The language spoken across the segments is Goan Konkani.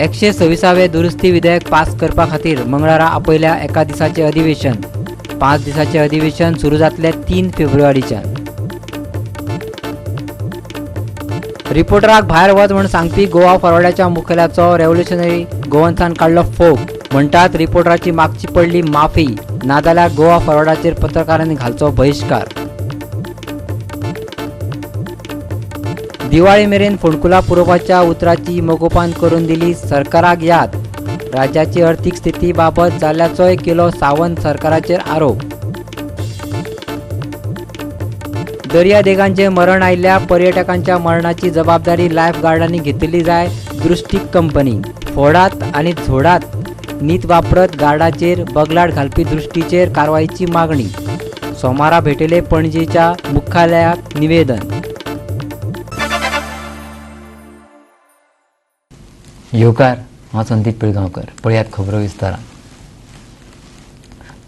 126वे दुरुस्ती विधेयक पास करपा खातीर मंगळारा आपयल्या एका दिसाचें अधिवेशन. 5 दिसाचें अधिवेशन सुरू जातलें 3 फेब्रुवारीच्यान. रिपोर्टराक भायर वच म्हूण सांगपी गोवा फॉरवर्डाच्या मुखेल्याचो रेव्होल्युशनरी गोवन्सान काडलो फोग. म्हणटात रिपोर्टराची मागची पडली माफी, नाजाल्यार गोवा फॉरवर्डाचेर पत्रकारांनी घालचो बहिश्कार. दिवाळी मेरेन फोंडकुलां पुरोवपाच्या उतराची मगोपान करून दिली सरकाराक याद. राज्याची अर्थीक स्थिती बाबत जाल्ल्याचोय केलो सावंत सरकाराचेर आरोप. दर्यादेगांचेर मरण आयिल्ल्या पर्यटकांच्या मरणाची जबाबदारी लायफ गार्डांनी घेतिल्ली जाय दृश्टीक कंपनी. फोडात आनी झोडात नीत वापरत गार्डाचेर बगलाट घालपी दृश्टीचेर कारवायची मागणी. सोमारा भेटले पणजेच्या मुख्यालयाक निवेदन. येवकार, हांव संदीप पिळगांवकर. पळयात खबरो विस्तारान.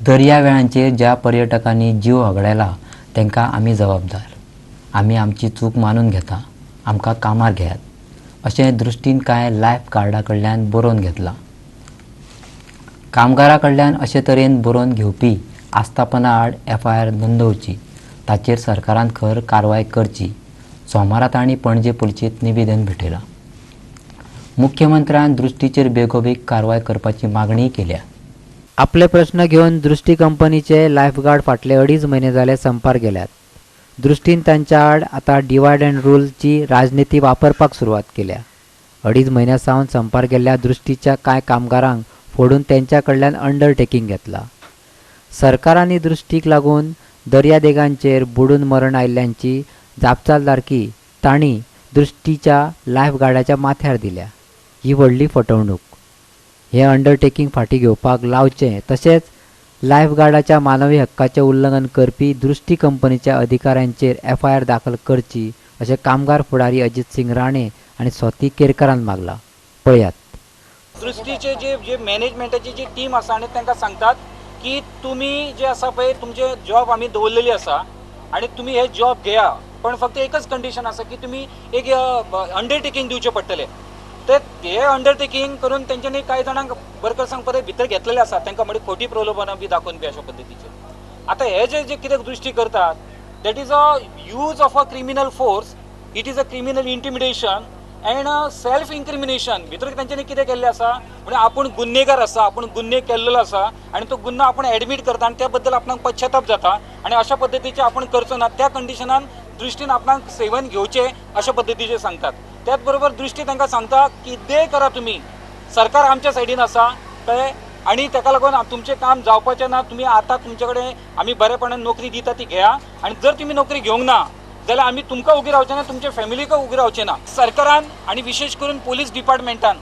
दर्यावेळांचेर ज्या पर्यटकांनी जीव होगडायला तांकां आमी जबाबदार. आमी आमची चूक मानून घेता, आमकां कामार घेयात अशें दृश्टीन कांय लायफ गार्डा कडल्यान बरोवन घेतलां. कामगारा कडल्यान अशे तरेन बरोवन घेवपी आस्थापना आड एफआयआर नोंदोवची, ताचेर सरकारान खर कारवाय करची. सोमारा तांणी पणजे पुलिशेंत निवेदन भेटयलां. मुख्यमंत्र्यान दृश्टीचेर बेगोबेग कारवाय करपाची मागणीय केल्या. आपले प्रश्न घेवन दृश्टी कंपनीचे लायफगार्ड फाटले 2.5 म्हयने जाले संपार गेल्यात. दृश्टीन तांच्या आड आतां डिवायड अँड रूलची राजनिती वापरपाक सुरवात केल्या. 2.5 म्हयन्या सावन संपार गेल्ल्या दृश्टीच्या कांय कामगारांक फोडून त्यांच्या कडल्यान अंडरटेकींग घेतला. सरकारांनी दृश्टीक लागून दर्यादेगांचेर बुडून मरण आयिल्ल्यांची जापसालदारकी तांणी दृश्टीच्या लायफगार्डाच्या माथ्यार दिल्या. ही व्हडली फटवणूक. हे अंडरटेकींग फाटीं घेवपाक लावचें, तशेंच लायफगार्डाच्या मानवी हक्काचें उल्लंघन करपी दृश्टी कंपनीच्या अधिकाऱ्यांचेर एफआयआर दाखल करची अशें कामगार फुडारी अजित सिंग राणे आनी स्वाती केरकारान मागलां. पळयात. दृश्टीचे जे जे मॅनेजमेंटाची जी टीम आसा आनी तांकां सांगतात की तुमी जे आसा पळय तुमचे जॉब आमी दवरलेली आसा आनी तुमी हे जॉब घेया, पण फक्त एकच कंडिशन आसा की तुमी एक अंडरटेकींग दिवचें पडटलें. ते हे अंडरटेकींग करून तेंच्यांनी कांय जाणांक वर्कर्सांक परत भितर घेतलेले आसा, तांकां म्हणजे खोटी प्रलोभनां बी दाखोवन बी अशा पद्दतीचे. आतां हे जे जे कितें दृश्टी करतात that is a use of a criminal force, it is a criminal intimidation and self incrimination. भितर तेंच्यांनी कितें केल्लें आसा म्हणजे आपूण गुन्हेगार आसा, आपूण गुन्हे केल्लो आसा आनी तो गुन्हा आपूण एडमीट करता आनी त्या बद्दल आपणाक पश्चाताप जाता आनी अशा पद्दतीचे आपूण करचो ना, त्या कंडिशनान दृश्टीन आपणाक सेवन घेवचें अशा पद्दतीचे सांगतात. त्याच बरोबर दृश्टी तांकां सांगता कितेंय करा तुमी, सरकार आमच्या सायडीन आसा, कळ्ळें, आनी ताका लागून तुमचें काम जावपाचें ना, तुमी आतां तुमचे कडेन आमी बरेपणान नोकरी दिता ती घेया आनी जर तुमी नोकरी घेवंक ना जाल्यार आमी तुमकां उगी रावचे ना, तुमच्या फॅमिलीक उगी रावचे ना. सरकारान आनी विशेश करून पोलीस डिपार्टमेंटान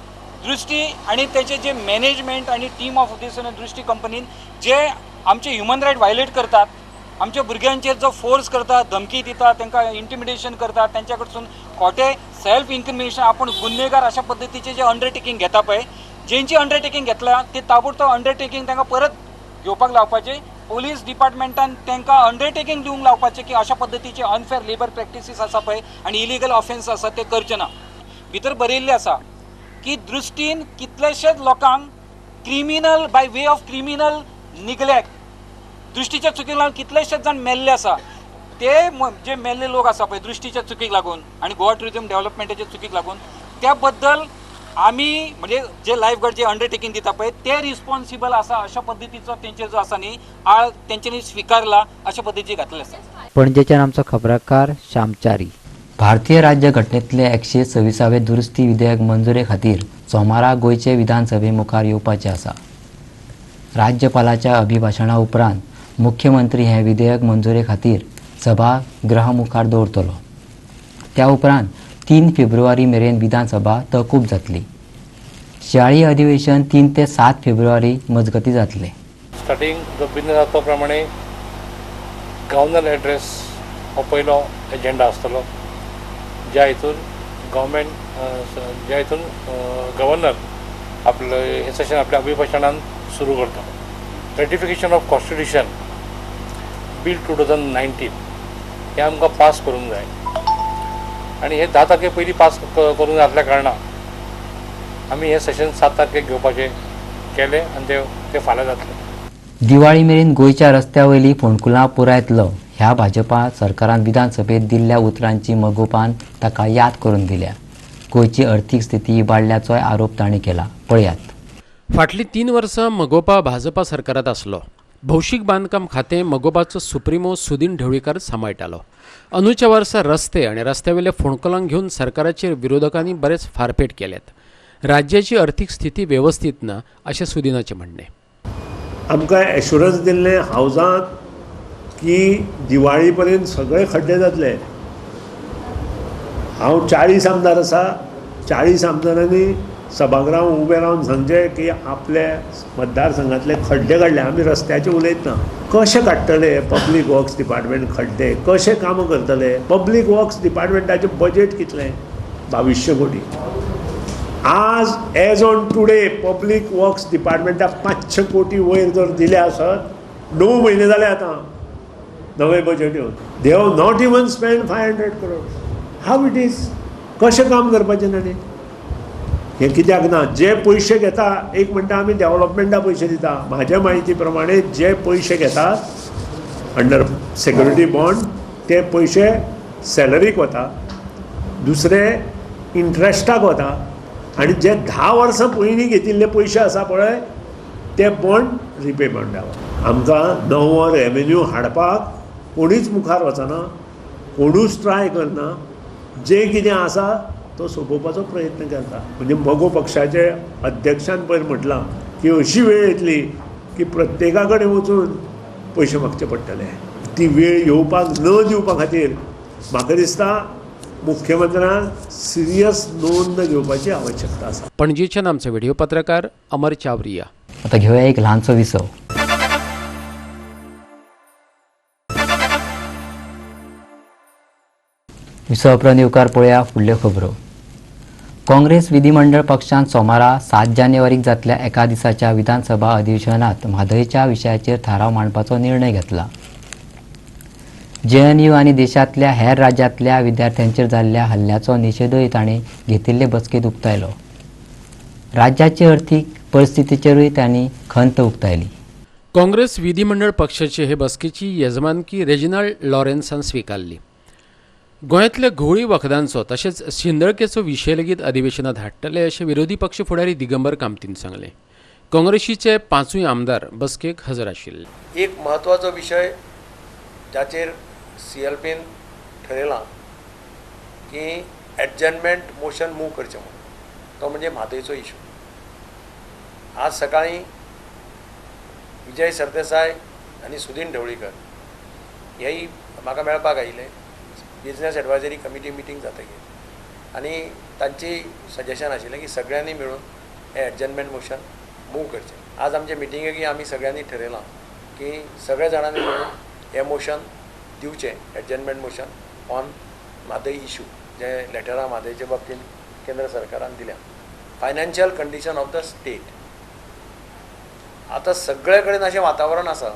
दृश्टी आनी तेचे जे मॅनेजमेंट आनी टीम ऑफ दीस दृश्टी कंपनीन जे आमचे ह्युमन रायट व्हायलेट करतात, आमच्या भुरग्यांचेर जो फोर्स करतात, धमकी दितात, तांकां इंटिमिडेशन करतात, तेंच्या कडसून खोटे सेल्फ इन्क्रिमिनेशन आपूण गुन्हेगार अशा पद्दतीचे जे अंडरटेकींग घेता पळय, जेंची अंडरटेकींग घेतल्या ती ताबडतोब अंडरटेकींग तांकां परत घेवपाक लावपाचें. पोलीस डिपार्टमेंटान तांकां अंडरटेकींग दिवंक लावपाचें की अशा पद्दतीचे अनफेअर लेबर प्रॅक्टिसीस आसा पळय आनी इलिगल ऑफेन्स आसा ते करचे ना. भितर बरयिल्लें आसा की दृश्टीन कितलेशेच लोकांक criminal by way of criminal neglect दृश्टीच्या चुकीक लागून कितलेशेच जाण मेल्ले आसा. ते जे मेल्ले लोक आसा पळय दृश्टीच्या चुकीक लागून आनी गोवा ट्युरिजम डेव्हलपमेंटाच्या चुकीक लागून, त्या बद्दल आमी म्हणजे जे लायफगार्ड जे अंडरटेकींग दिता पळय ते रिस्पॉन्सिबल आसा अशा पद्दतीचो तेंचेर जो आसा न्ही आळ तेंच्यांनी स्विकारला अशा पद्दतीचे घातलेले आसा. पणजेच्यान आमचो खबराकार श्यामचारी. भारतीय राज्य घटनेतले 126वे दुरुस्ती विधेयक मंजुरे खातीर सोमारा गोंयचे विधानसभे मुखार येवपाचें आसा. राज्यपालाच्या अभिभाशणा उपरांत मुख्यमंत्री हें विधेयक मंजुरे खातीर सभागृहा मुखार दवरतलो. त्या उपरांत 3 फेब्रुवारी मेरेन विधानसभा तहकूब जातली. शिंयाळी अधिवेशन 3 ते 7 फेब्रुवारी मजगतीं जातलें. स्टार्टींग जो बिझनेस आसा तो प्रमाणे गव्हर्नर एड्रेस हो पयलो एजेंडा आसतलो, ज्या हितून गव्हर्मेंट ज्या हितून गव्हर्नर आपले हें सेशन आपल्या अभिभाशणान सुरू करता. Ratification of constitution bill 2019 हें आमकां पास करूंक जाय आनी हे 10 तारखे पयलीं पास करूंक जाय आसल्या कारणान आमी हें सेशन 7 तारखेक घेवपाचें केलें आनी ते फाल्यां जातलें. दिवाळी मेरेन गोंयच्या रस्त्या वयली फोंडकुलां पुरायतलो ह्या भाजपा सरकारान विधानसभेत दिल्ल्या उतरांची मगोपान ताका याद करून दिल्या. गोंयची अर्थीक स्थिती इबाडल्याचोय आरोप तांणी केला. पळयात. फाटलीं 3 वर्सां मगोपा भाजपा सरकारांत आसलो. भौशीक बांदकाम खातें मगोपाचो सुप्रिमो सुदीन ढवळीकार सांबाळटालो. अंदूच्या वर्सा रस्ते आनी रस्त्यावेल्या फोंडकुलांक घेवन सरकाराचेर विरोधकांनी बरेच फारपेट केल्यात. राज्याची अर्थीक स्थिती वेवस्थीत ना अशें सुदिनाचें म्हणणें. आमकां एश्युरन्स दिल्लें हावजांत की दिवाळी पर्यंत सगळे खड्डे जातले. हांव 40 आमदार आसा. 40 आमदारांनी सभागृहांत उबे रावन सांगचें की आपले मतदारसंघांतले खड्डे काडले. आमी रस्त्याचे उलयतना कशें काडटले पब्लीक वर्क्स डिपार्टमेंट खड्डे, कशें कामां करतले? पब्लीक वर्क्स डिपार्टमेंटाचें बजेट कितलें? 2200 कोटी. आज as on today public works डिपार्टमेंटाक 500 कोटी वयर जर दिले आसत, 9 म्हयने जाले आतां नवें बजेट येवन, they have not even spend 500 crore. How it is? कशें काम करपाचें ताणें? हें कित्याक ना? जे पयशे घेता, एक म्हणटा आमी डेवलपमेंटा पयशे दिता. म्हाज्या म्हायती प्रमाणे जे पयशे घेतात अंडर सेक्युरिटी बॉन्ड ते पयशे सॅलरीक वता, दुसरे इंट्रस्टाक वता, आनी जे 10 वर्सां पयलीं घेतिल्ले पयशे आसा पळय ते बॉन्ड रिपेमेंटाक. आमकां नवो रेवेन्यू हाडपाक कोणीच मुखार वचना, कोणूच ट्राय करना. जे कितें आसा तो सोंपोवपाचो प्रयत्न करता. म्हणजे मगो पक्षाचे अध्यक्षान पयर म्हटलां की अशी वेळ येतली की प्रत्येका कडेन वचून पयशे मागचे पडटले. ती वेळ येवपाक न दिवपा खातीर म्हाका दिसता मुख्यमंत्र्यान सिरियस नोंद घेवपाची आवश्यकता आसा. पणजेच्यान आमचो व्हिडिओ पत्रकार अमर चावरिया. आता घेवया एक ल्हानसो विसव. विसव उपरांत येवकार पळया फुडल्यो खबरो. काँग्रेस विधिमंडळ पक्षान सोमारा 7 जानेवारीक जातल्या एका दिसाच्या विधानसभा अधिवेशनात म्हादयच्या विशयाचेर थाराव मांडपाचो निर्णय घेतला. जेएनयू आनी देशांतल्या हेर राज्यांतल्या विद्यार्थ्यांचेर जाल्ल्या हल्ल्याचो निशेधूय तांणी घेतिल्ले बसकेंत उक्तायलो. राज्याचे अर्थीक परिस्थितीचेरूय तांणी खंत उक्तायली. काँग्रेस विधिमंडळ पक्षाचे हे बसकेची येजमानकी रेजिनाल्ड लॉरेन्सान स्विकारली. गोंयांतल्या घुंवळी वखदांचो तशेंच शिंदळकेचो विशय लेगीत अधिवेशनात हाडटले अशें विरोधी पक्ष फुडारी दिगंबर कामतीन सांगलें. काँग्रेसीचे 5 आमदार बसकेक हजर आशिल्ले. एक म्हत्वाचो विशय जाचेर सीएलपीन ठरयलां की एडजर्नमेंट मोशन मूव करचें म्हणून, तो म्हणजे म्हादयचो इशू. आज सकाळीं विजय सरदेसाय आनी सुदीन ढवळीकर हेय म्हाका मेळपाक आयिल्ले. बिजनेस एडवायजरी कमिटी मिटींग जातकीर आनी तांची सजेशन आशिल्लें की सगळ्यांनी मेळून हें एडजर्नमेंट मोशन मूव करचें. आज आमचे मिटिंगेक आमी सगळ्यांनी ठरयलां की सगळ्या जाणांनी मेळून हें मोशन दिवचें, adjournment motion on Mhadei issue, जे लेटरां म्हादयचे बाबतींत केंद्र सरकारान दिल्या. Financial condition of the state. आतां सगळे कडेन अशें वातावरण आसा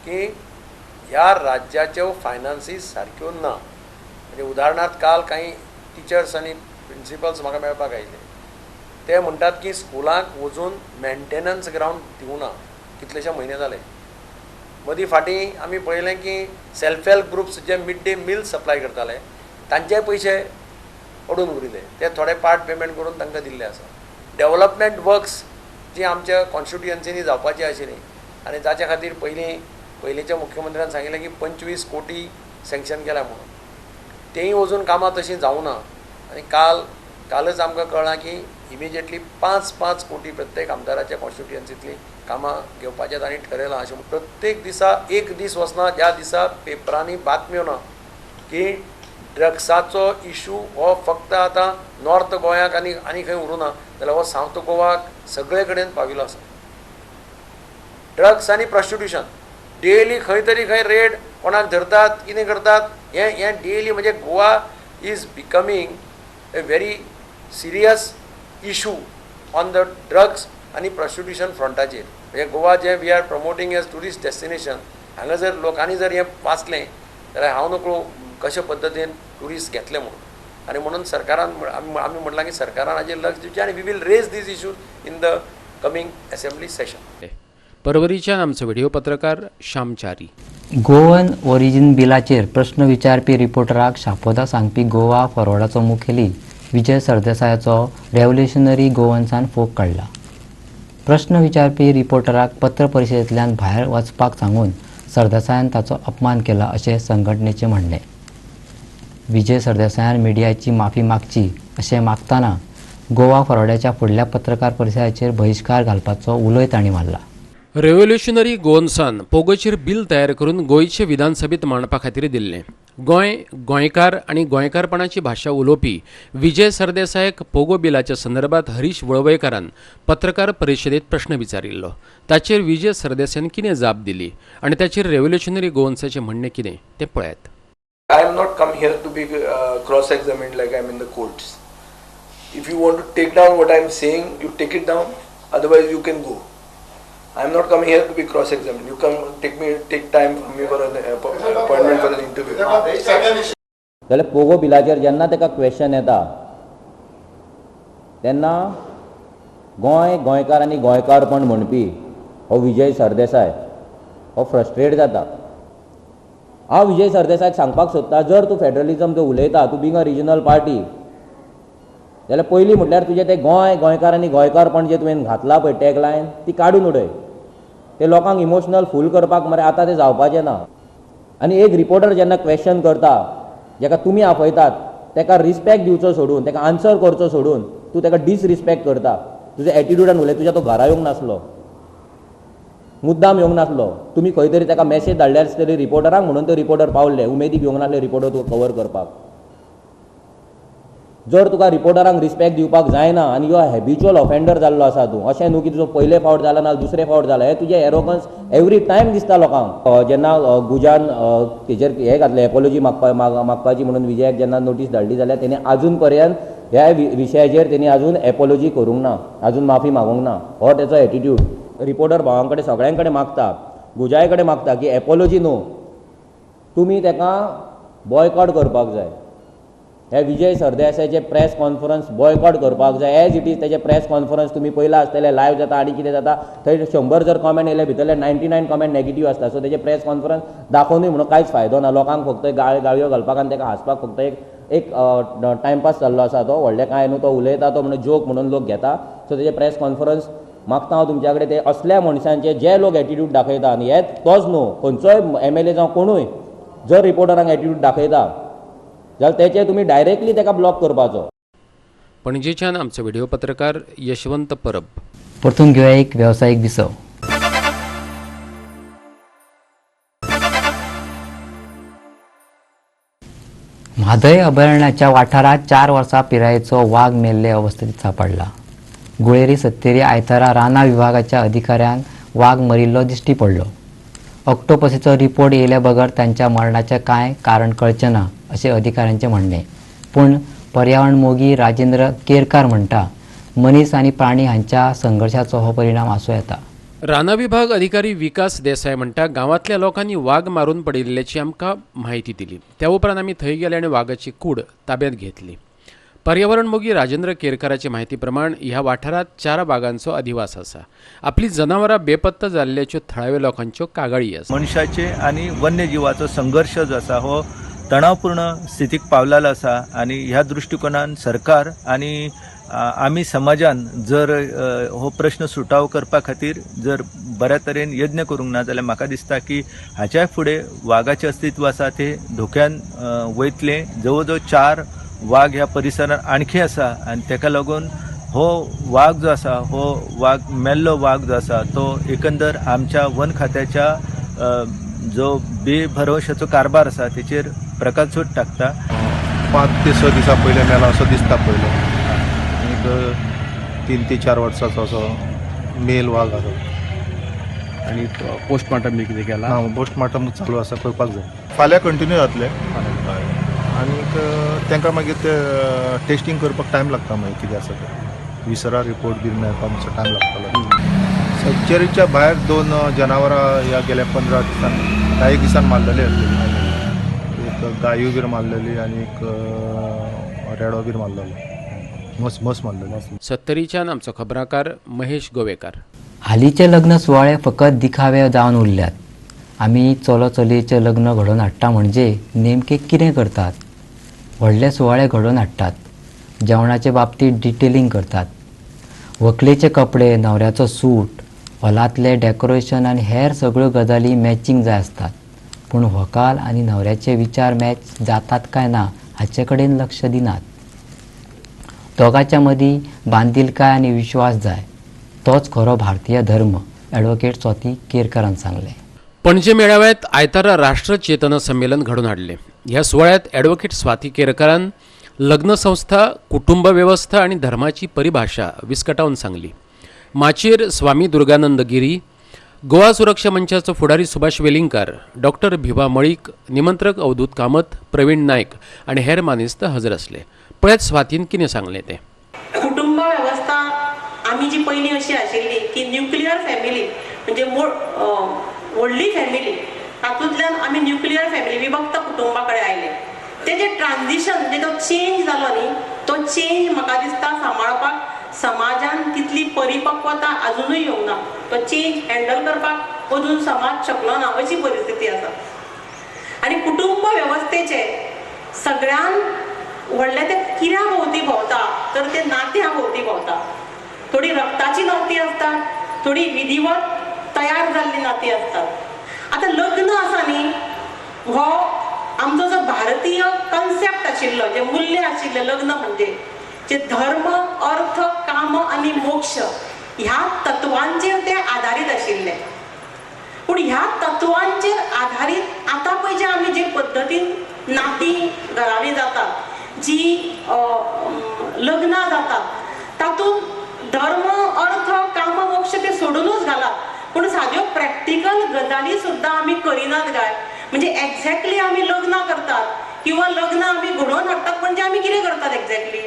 की ह्या राज्याच्यो फायनान्सीस सारक्यो ना. म्हणजे उदाहरणार्थ काल कांय टिचर्स आनी प्रिंसिपल्स म्हाका मेळपाक आयिल्ले, ते म्हणटात की स्कुलांक वचून मेंटेनन्स ग्रावंड दिवना कितलेशे म्हयने जाले. मदीं फाटीं आमी पळयलें की सेल्फ हेल्प ग्रुप्स जे मिड डे मील सप्लाय करताले तांचे पयशे अडून उरिल्ले, ते थोडे पार्ट पेमेंट करून तांकां दिल्ले आसा. डेवलपमेंट वर्क्स जी आमच्या कॉन्स्टिट्युयन्सीनी जावपाची आशिल्ली आनी जाच्या खातीर पयलींच्या मुख्यमंत्र्यान सांगिल्लें की 25 कोटी सँक्शन केल्या म्हणून, तेंय अजून कामां तशीं जावना. आनी कालच आमकां कळ्ळां की इमिजिएटली 5-5 कोटी प्रत्येक आमदाराच्या कॉन्स्टिट्युयन्सींतलीं कामां घेवपाचें तांणी ठरयलां. अशें प्रत्येक दिसा एक दीस वचना ज्या दिसा पेपरांनी बातम्यो ना की ड्रग्साचो इशू हो फक्त आतां नॉर्थ गोंयाक आनी आनी खंय उरूना जाल्यार हो सावथ गोवाक सगळे कडेन पाविल्लो आसा. ड्रग्स आनी प्रॉस्टिट्युशन डेली खंय तरी खंय रेड, कोणाक धरतात, कितें करतात, हें हें डेली. म्हणजे Goa is becoming a very serious issue on the drugs आनी प्रॉस्टिट्युशन फ्रंटाचेर. म्हणजे गोवा जें we are promoting as tourist destination, हांगा जर लोकांनी जर हें वाचलें जाल्यार हांव नकळो कशे पद्दतीन ट्युरिस्ट घेतले म्हणून. आनी म्हणून सरकारान आमी म्हटलां की सरकारान हाजेर लक्ष दिवचें आनी we will raise these issues in the coming assembly session. परवरीच्यान आमचो व्हिडिओ पत्रकार श्यामचारी. गोवन ओरिजिन बिलाचेर प्रश्न विचारपी रिपोर्टराक शापोदा सांगपी गोवा फॉरवर्डाचो मुखेली विजय सरदेसायाचो रेव्होल्युशनरी गोवन्सान फोग काडला. प्रश्न विचारपी रिपोर्टराक पत्र परिशदेंतल्यान भायर वचपाक सांगून सरदेसायान ताचो अपमान केला अशें संघटनेचें म्हणणें. विजय सरदेसायान मिडियाची माफी मागची अशें मागतना गोवा फॉरवर्डाच्या फुडल्या पत्रकार परिशदेचेर बहिश्कार घालपाचो उलोय तांणी मारला. रेव्होल्युशनरी गोवन्सान पोगोचेर बिल तयार करून गोंयचे विधानसभेत मांडपा खातीर दिल्लें. गोंय, गोंयकार आनी गोंयकारपणाची भाशा उलोवपी विजय सरदेसायक पोगो बिलाच्या संदर्भात हरीश वळवयकारान पत्रकार परिशदेत प्रश्न विचारिल्लो. ताचेर विजय सरदेसायान कितें जाप दिली आनी ताचेर रेव्होल्युशनरी गोवन्साचें म्हणणें कितें तें पळयात. I am not come here to be cross-examined like I am in the courts. If you want to take down what I am saying, you take it down. Otherwise, you can go. I am not coming here to be cross-examined. You come take time from me for an appointment for an interview. जाल्यार पोगो बिलाचेर जेन्ना ताका क्वेश्चन येता तेन्ना गोंय, गोंयकार आनी गोंयकारपण म्हणपी हो विजय सरदेसाय हो फ्रस्ट्रेट जाता. हांव विजय सरदेसायक सांगपाक सोदता, जर तूं फेडरलिजम जर उलयता, तूं बींग अ रिजनल पार्टी, जाल्यार पयलीं म्हटल्यार तुजें तें गोंय, गोंयकार आनी गोंयकारपण जें तुवें घातलां पळय टॅगलायन ती काडून उडय. ते लोकांक इमोशनल फूल करपाक मरे आतां तें जावपाचें ना. आनी एक रिपोर्टर जेन्ना क्वेश्चन करता जेका तुमी आपयतात तेका रिस्पेक्ट दिवचो सोडून, तेका आन्सर करचो सोडून तूं तेका डिसरिस्पेक्ट करता. तुज्या एटिट्यूडान उलय. तुज्या तो घरा येवंक नासलो, मुद्दाम येवंक नासलो. तुमी खंय तरी तेका मॅसेज धाडल्या आसतली रिपोर्टरांक म्हणून ते रिपोर्टर पावले. उमेदीक येवंक नासले रिपोर्टर तुका कवर करपाक. जर तुका रिपोर्टरांक रिस्पेक्ट दिवपाक जायना आनी you are habitual offender जाल्लो आसा तूं, अशें न्हू की तुजो पयले फावट जाला ना दुसरे फावट जाला, हें तुजें एरोगन्स एवरी टायम दिसता लोकांक. जेन्ना गुजान तेजेर हें घातलें एपोलॉजी मागपाची म्हणून विजयाक जेन्ना नोटीस धाडली जाल्यार तेणी आजून पर्यंत ह्या विशयाचेर तेणी आजून एपोलॉजी करूंक ना, आजून माफी मागूंक ना. हो तेचो एटिट्यूड. रिपोर्टर भावां कडेन सगळ्यां कडेन मागता, गुजाय कडेन मागता की एपोलॉजी न्हू, तुमी तेका बॉयकॉट करपाक जाय. हे विजय सरदेसायाचे प्रेस कॉन्फरन्स बॉयकॉट करपाक जाय. एज it is तेजे प्रेस कॉन्फरन्स तुमी पयला आसतले, लायव जाता आनी कितें जाता, थंय 100 जर कॉमेंट येयले भितरले 99 कॉमेंट नेगेटीव आसता. सो तेजे प्रेस कॉन्फरन्स दाखोवनूय म्हणून कांयच फायदो ना. लोकांक फक्त गाळयो घालपाक आनी तेका हांसपाक फक्त एक टायमपास जाल्लो आसा तो. व्हडलें कांय न्हू, तो उलयता तो म्हणून जोक म्हणून लोक घेता. सो तेजे प्रेस कॉन्फरन्स मागता हांव तुमच्या कडेन, ते असल्या मनशांचे जे लोक एटिट्यूड दाखयता, आनी हे तोच न्हू, खंयचोय MLA जावं कोणूय जर रिपोर्टरांक एटिट्यूड दाखयता जाल्यार तेचे तुमी डायरेक्टली तेका ब्लॉक करपाचो. पणजेच्यान आमचो व्हिडिओ पत्रकार यशवंत परब. परतून घेवया एक वेवसायीक विसव. म्हादय अभयारण्याच्या वाठारांत 4 वर्सां पिरायेचो वाग मेल्ले अवस्थेत सापडला. गुळेरी सत्तेरी आयतारा रानां विभागाच्या अधिकाऱ्यांक वाग मरिल्लो दिश्टी पडलो. ऑक्टोपसीचो रिपोर्ट येयल्या बगर तांच्या मरणाचें कांय कारण कळचें ना अशें अधिकाऱ्यांचें म्हणणें. पूण पर्यावरण मोगी राजेंद्र केरकार म्हणटा, मनीस आनी प्राणी हांच्या संघर्शाचो हो परिणाम आसूं येता. रानां विभाग अधिकारी विकास देसाय म्हणटा, गांवांतल्या लोकांनी वाग मारून पडिल्ल्याची आमकां म्हायती दिली. त्या उपरांत आमी थंय गेले आनी वागाची कूड ताब्यांत घेतली. पर्यावरण मोगी राजेंद्र केरकाराचे म्हायती प्रमाण ह्या वाठारांत 4 वागांचो अधिवास आसा. आपली जनावरां बेपत्ता जाल्ल्याच्यो थळाव्या लोकांच्यो कागाळी आसा. मनशाचे आनी वन्यजिवाचो संघर्श जो आसा हो तणावपूर्ण स्थितीक पावलेलो आसा आनी ह्या दृश्टिकोनान सरकार आनी आमी समाजान जर हो प्रश्न सुटावो करपा खातीर जर बऱ्या तरेन यत्न करूंक ना जाल्यार म्हाका दिसता की हाच्या फुडें वागाचें अस्तित्व आसा तें धोक्यान वयतलें. जवळ जवळ 4 वाग ह्या परिसरान आणखी आसा आनी तेका लागून हो वाग जो आसा हो वाग मेल्लो वाग जो आसा तो एकंदर आमच्या वन खात्याच्या जो बेभरवशाचो कारभार आसा तेचेर प्रकाशझोत टाकता. 5 ते 6 दिसां पयलें मेला असो दिसता पयलो. एक 3 ते 4 वर्सांचो असो मेल वाग आसा. आनी पोस्टमार्टम बी कितें केलां? ना, पोस्टमार्टम चालू आसा, करपाक जाय. फाल्यां कंटिन्यू जातलें आनीक तांकां मागीर ते टेस्टींग करपाक टायम लागता. मागीर कितें आसा तें विसरा रिपोर्ट बीन मेळपाक मातसो टायम लागतलो. सँच्युरीच्या भायर 2 जनावरां ह्या गेल्या 15 दिसान 10 दिसान मारलेली आसलेली. एक गायो बीन मारलेली आनी एक रेडो बीन मारलेलो, मस मस मारलेलो. सत्तरीच्यान आमचो खबराकार महेश गोवेकार. हालींचे लग्न सुवाळे फकत दिखावे जावन उरल्यात. आमी चलो चलयेचें लग्न घडोवन हाडटा म्हणजे नेमकें कितें करतात? व्हडले सुवाळे घडोवन हाडटात, जेवणाचे बाबतींत डिटेलिंग करतात, व्हंकलेचे कपडे, न्हवऱ्याचो सूट, हॉलांतलें डेकोरेशन आनी हेर सगळ्यो गजाली मॅचिंग जाय आसतात. पूण व्हंकल आनी न्हवऱ्याचे विचार मॅच जातात काय ना हाचे कडेन लक्ष दिनात. दोगांच्या मदीं बांदिलकाय आनी विश्वास जाय, तोच खरो भारतीय धर्म, ॲडव्होकेट स्वाती केरकरान सांगलें. पणजे मेळाव्यात आयतारा राष्ट्रचेतना संमेलन घडोवन हाडलें. ह्या सुवाळ्यात ॲडव्होकेट स्वाती केरकरान लग्नसंस्था, कुटुंब वेवस्था आनी धर्माची परिभाशा विस्कटावन सांगली. माचयेर स्वामी दुर्गानंद गिरी, गोवा सुरक्षा मंचाचो फुडारी सुभाष वेलिंगकार, डॉक्टर भिवा मळीक, निमंत्रक अवधूत कामत, प्रवीण नायक आनी हेर मानेस्त हजर आसले. पळयात स्वातीन कितें सांगलें तें. कुटुंब वेवस्था आमी जी पयलीं अशी आशिल्ली की न्युक्लियर फॅमिली, म्हणजे व्हडली फॅमिली, तातूंतल्यान आमी न्युक्लियर फॅमिली विभक्त कुटुंबा कडेन आयले. ते जे ट्रान्जिशन, म्हणजे तो चेंज जालो न्ही, तो चेंज म्हाका दिसता सांबाळपाक समाजान तितली परिपक्वता अजुनूय येवंक ना. तो चेंज हँडल करपाक अजून समाज शकलो ना अशी परिस्थिती आसा. आनी कुटुंब वेवस्थेचे सगळ्यान व्हडलें ते कित्या भोंवती भोंवता तर ते नात्या भोंवती भोंवता. थोडी रक्ताची नाती आसतात, थोडी विधिवत तयार जाल्ली नाती आसतात. आतां लग्न आसा न्ही, हो आमचो जो भारतीय कन्सेप्ट आशिल्लो, जे मूल्य आशिल्लें लग्न म्हणजे जे धर्म, अर्थ, काम आनी मोक्ष ह्या तत्वांचेर ते आदारीत आशिल्ले. पूण ह्या तत्वांचेर आदारीत आतां पळय जे आमी जे पद्दतीन नातीं घरावी जातात, जी लग्नां जातात, तातूंत धर्म, अर्थ, काम, मोक्ष ते सोडूनच घालात, पूण साद्यो प्रॅक्टिकल गजाली सुद्दां आमी करिनात काय. म्हणजे एक्झॅक्टली आमी लग्नां करतात किंवा लग्नां आमी घडोवन हाडटात, म्हणजे आमी कितें करतात एक्झॅक्टली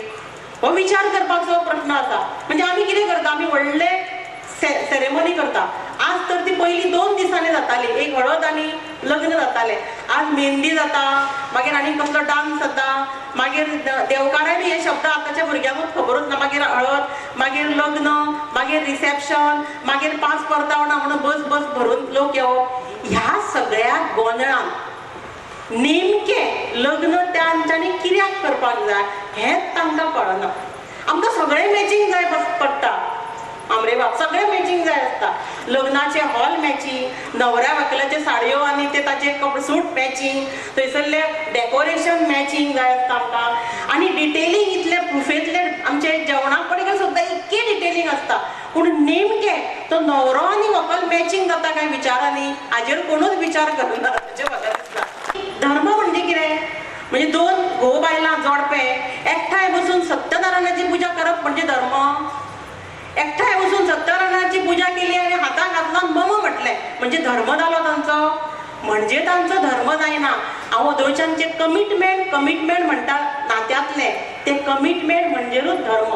हो विचार करपाचो प्रश्न आसा. म्हणजे आमी कितें करता, आमी व्हडले सेरेमनी करता. आज तर ती पयलीं 2 दिसांनी जाताली, एक हळद आनी लग्न जातालें. आज मेहंदी जाता, मागीर आनी कसलो डान्स जाता, मागीर देवकाराय बी हे शब्द आतांच्या भुरग्यांकूच खबरूच ना. मागीर हळद, मागीर लग्न, मागीर रिसेप्शन, मागीर 5 परतावणां म्हणून बस बस भरून लोक येवप. ह्या सगळ्या गोंदळान नेमकें लग्न तांच्यांनी कित्याक करपाक जाय हेंच तांकां कळना. आमकां सगळें मॅचिंग जाय पडटा, आमरे बाब, सगळें मॅचिंग जाय आसता. लग्नाचे हॉल मॅचिंग, न्हवऱ्या व्हंकलेचे साडयो आनी ते ताचे कपडे सूट मॅचिंग, थंयसरले डेकोरेशन मॅचिंग जाय आसता आमकां. आनी डिटेलिंग इतले बुफेंतले आमचे जेवणा कडेन सुद्दां इतकें डिटेलिंग आसता, पूण नेमकें तो न्हवरो आनी व्हंकल मॅचिंग जाता काय विचारांनी हाजेर कोणूच विचार करना अशें म्हाका दिसता. धर्म म्हणजे कितें, म्हणजे 2 घोव बायलां जोडपें एकठांय बसून सत्यनारायणाची पुजा करप म्हणजे धर्म. एकठांय बसून सत्यनारायणाची पुजा केली आनी हाताक हात लावन मम म्हटलें म्हणजे धर्म जालो तांचो, म्हणजे तांचो धर्म जायना. हांव ओदोळच्यानचें कमिटमेंट, कमिटमेंट म्हणटा नात्यांतलें, तें कमिटमेंट म्हणजेरूच धर्म.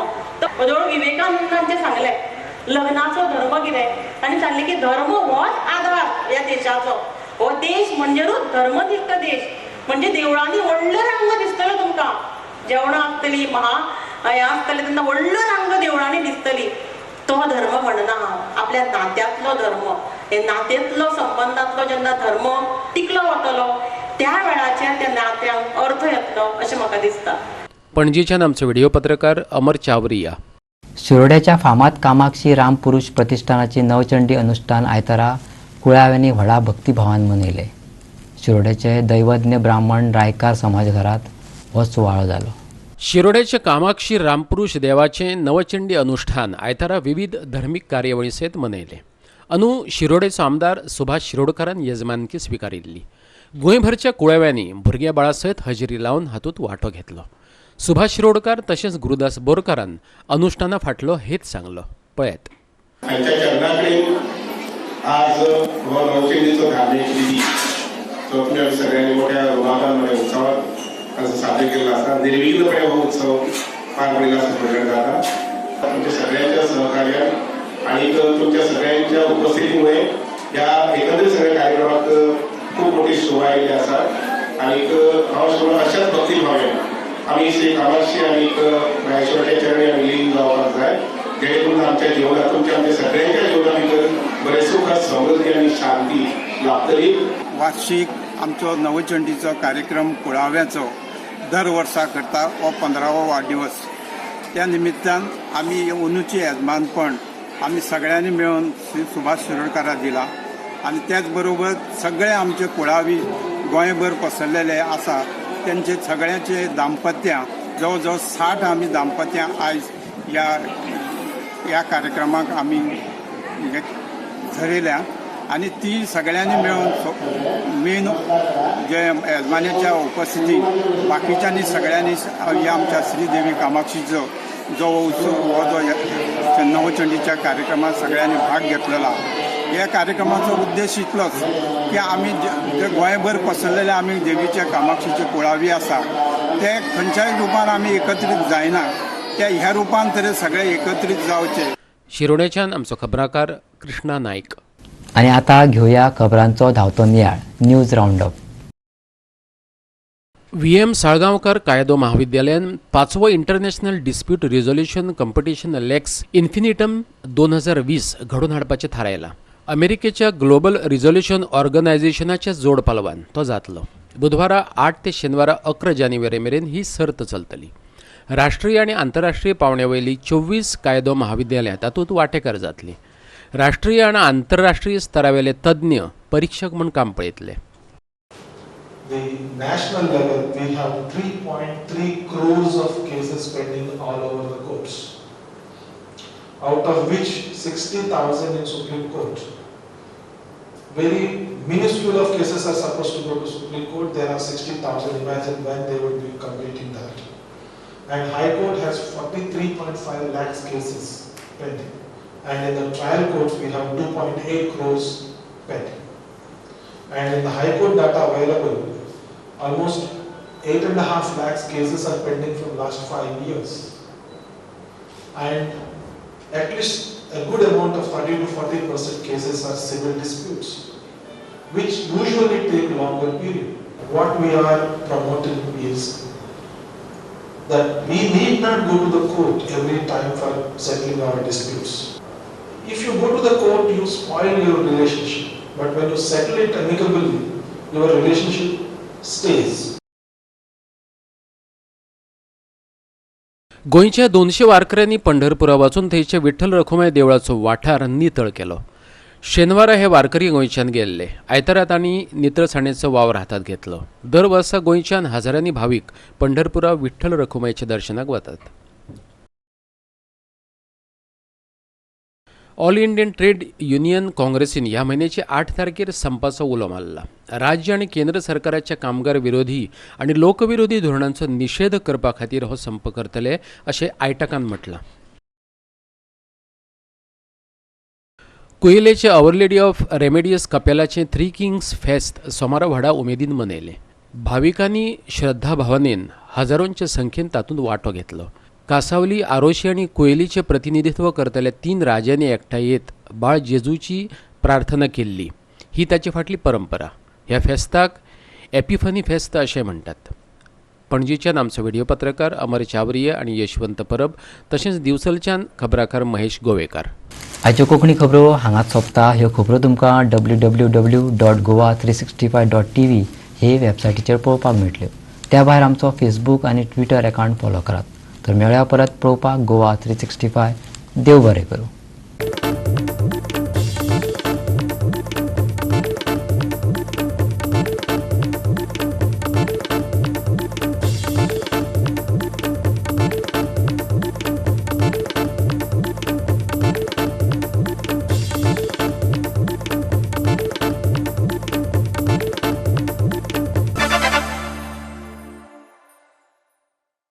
ओदोळ विवेकानंदांचें सांगलें लग्नाचो धर्म कितें, तांणी सांगलें की धर्म होच आधार ह्या देशाचो. हो देश म्हणजेरूच धर्मनिष्ठ देश. म्हणजे देवळांनी व्हडल्यो रांगो दिसतल्यो तुमकां, जेवणां आसतलीं, महा हें आसतलें तेन्ना व्हडल्यो रांगो देवळांनी दिसतली. तो धर्म म्हणना हांव, आपल्या नात्यांतलो धर्म, हे नात्यांतलो संबंदांतलो जेन्ना धर्म टिकलो वतलो त्या वेळाचेर त्या नात्यांक अर्थ येतलो अशें म्हाका दिसता. पणजेच्यान आमचो व्हिडिओ पत्रकार अमर चावरिया. शिरोड्याच्या फामाद कामाक्षी रामपुरुष प्रतिष्ठानाची नवचंडी अनुष्ठान आयतारा कुळाव्यांनी व्हडा भक्तिभावान मनयले. शिरोड्याचे दैवज्ञ ब्राह्मण रायकार समाजघरात हो सुवाळो जालो. शिरोड्याचे कामाक्षी रामपुरुष देवाचे नवचंडी अनुष्ठान आयतारा विविध धर्मीक कार्यावळी सयत मनयले. अनु शिरोडेचो आमदार सुभाष शिरोडकारान येजमानकी स्विकारिल्ली. गोंयभरच्या कुळाव्यांनी भुरग्या बाळा सयत हजेरी लावन हातूंत वांटो घेतलो. सुभाष शिरोडकार तशेंच गुरुदास बोरकारान अनुष्ठाना फाटलो हेच सांगलो. पळयात. हांच्या चरणाकडेन आज हो नवचंडीचो धार्मीक विधी जो तुमी सगळ्यांनी मोठ्या रुमाकान मोठ्या उत्सवात असो सादर केल्लो आसा. निर्विघ्नपणे हो उत्सव पार पडिल्लो आसा प्रकट जाता. तुमच्या सगळ्यांच्या सहकार्यान आणि तुमच्या सगळ्यांच्या उपस्थितीमुळे ह्या एकंदरीत सगळ्या कार्यक्रमाक खूप मोठी शोभा आयिल्ली आसा. आनी हांव अशें अशाच भक्तिभावेन आमी श्री कामाक्षी आनी महेश्वराच्या चरणी आमी लीन जावपाक जाय, जेणेकरून आमच्या जिवनात, तुमच्या आमच्या सगळ्यांच्या जिवना भितर बरें सुख, समृद्धी आनी शांती लाभतली. वार्षिक आमचो नवचंडीचो कार्यक्रम कुळाव्याचो दर वर्सा करता, हो 15वो वाडदिवस. त्या निमित्तान आमी अंदूचें येजमानपण आमी सगळ्यांनी मेळून श्री सुभाष शिरोडकाराक दिला आनी त्याच बरोबर सगळे आमचे कुळावी गोंयभर पसरलेले आसा तेंचे सगळ्यांचे दाम्पत्यां, जवळ जवळ 60 आमी दाम्पत्यां आयज ह्या ह्या कार्यक्रमाक आमी थरयल्या आनी ती सगळ्यांनी मेळून मेन जे येजमान्याच्या उपस्थितीत बाकीच्यांनी सगळ्यांनी ह्या आमच्या श्रीदेवी कामाक्षीचो जो उत्सव हो जो नवचंडीच्या कार्यक्रमात सगळ्यांनी भाग घेतलेला. ह्या कार्यक्रमाचो उद्देश इतलोच की आमी जे गोंयभर पसरलेले आमी देवीच्या कामाक्षीचे कुळावी आसा ते खंयच्याय रुपान आमी एकत्रीत जायना, त्या ह्या रुपान तरी सगळे एकत्रीत जावचे. शिरोडेच्यान आमचो खबराकार कृष्णा नायक. आनी आतां घेवया खबरांचो धांवतो नियाळ, न्यूज रावंडअप. VM Salgaonkar कायदो महाविद्यालयान 5वो international dispute resolution competition Lex Infinitum 2020 घडोवन हाडपाचें थारायलां. अमेरिकेच्या ग्लोबल रिझोल्युशन ऑर्गनायझेशनाच्या जोड पालवान तो जातलो. बुधवारा 8 ते शेनवारा 11 जानेवारी मेरेन ही सर्त चलतली. राष्ट्रीय आनी आंतरराष्ट्रीय पावंड्या वयली 24 कायदो महाविद्यालयां तातूंत वांटेकार जातली. राष्ट्रीय आनी आंतरराष्ट्रीय स्तरावेले तज्ञ परीक्षक म्हूण काम पळयतले. The national level, we have 3.3 crores of cases pending all over the courts, out of which 60,000 in Supreme Court. Very minuscule of cases are supposed to go to Supreme Court. There are 60,000. Imagine when they would be completing that. And High Court has 43.5 lakhs cases pending. And in the trial courts, we have 2.8 crores pending. And in the High Court data available, almost 8.5 lakhs cases are pending from last 5 years. And at least a good amount of 30 to 40% cases are civil disputes, which usually take longer period. What we are promoting is that we need not go to the court every time for settling our disputes. If you go to the court, you spoil your relationship. But when you settle it amicably, your relationship stays. गोंयच्या 200 वारकऱ्यांनी पंढरपुरा वचून थंयच्या विठ्ठल रखुमाई देवळाचो वाठार नितळ केलो. शेनवारा हे वारकरी गोंयच्यान गेल्ले. आयतारा तांणी नितळसाणेचो वावर हातांत घेतलो. दर वर्सा गोंयच्यान हजारांनी भावीक पंढरपुरा विठ्ठल रखुमाईच्या दर्शनाक वतात. ऑल इंडियन ट्रेड युनियन काँग्रेसीन ह्या म्हयन्याचे 8 तारखेर संपाचो उलो मारला. राज्य आनी केंद्र सरकाराच्या कामगार विरोधी आनी लोकविरोधी धोरणांचो निशेध करपा खातीर हो संप करतले अशें आयटकान म्हटलां. कुयलेचे our lady of remedies कपेलाचें three Kings फेस्त सोमारा व्हडा उमेदीन मनयलें. भाविकांनी श्रद्धा भावनेन हजारोंचे संख्येन तातूंत वांटो घेतलो. कासावली, आरोशी आनी कोयलीचें प्रतिनिधित्व करतल्या 3 राजांनी एकठांय येत बाळ जेजूची प्रार्थना केल्ली ही ताचे फाटली परंपरा. ह्या फेस्ताक एपिफनी फेस्त अशें म्हणटात. पणजीच्यान आमचो व्हिडिओ पत्रकार अमर चावरिया आनी यशवंत परब, तशेंच दिवचलच्यान खबराकार महेश गोवेकार. आयच्यो कोंकणी खबरो हांगाच सोंपता. ह्यो खबरो तुमकां www.goa365.tv हे वेबसायटीचेर पळोवपाक मेळटल्यो. त्या भायर आमचो फेसबूक आनी ट्विटर एकावंट फॉलो करात. तर मेळया परत पळोवपाक गोवा 365. देव बरें करूं.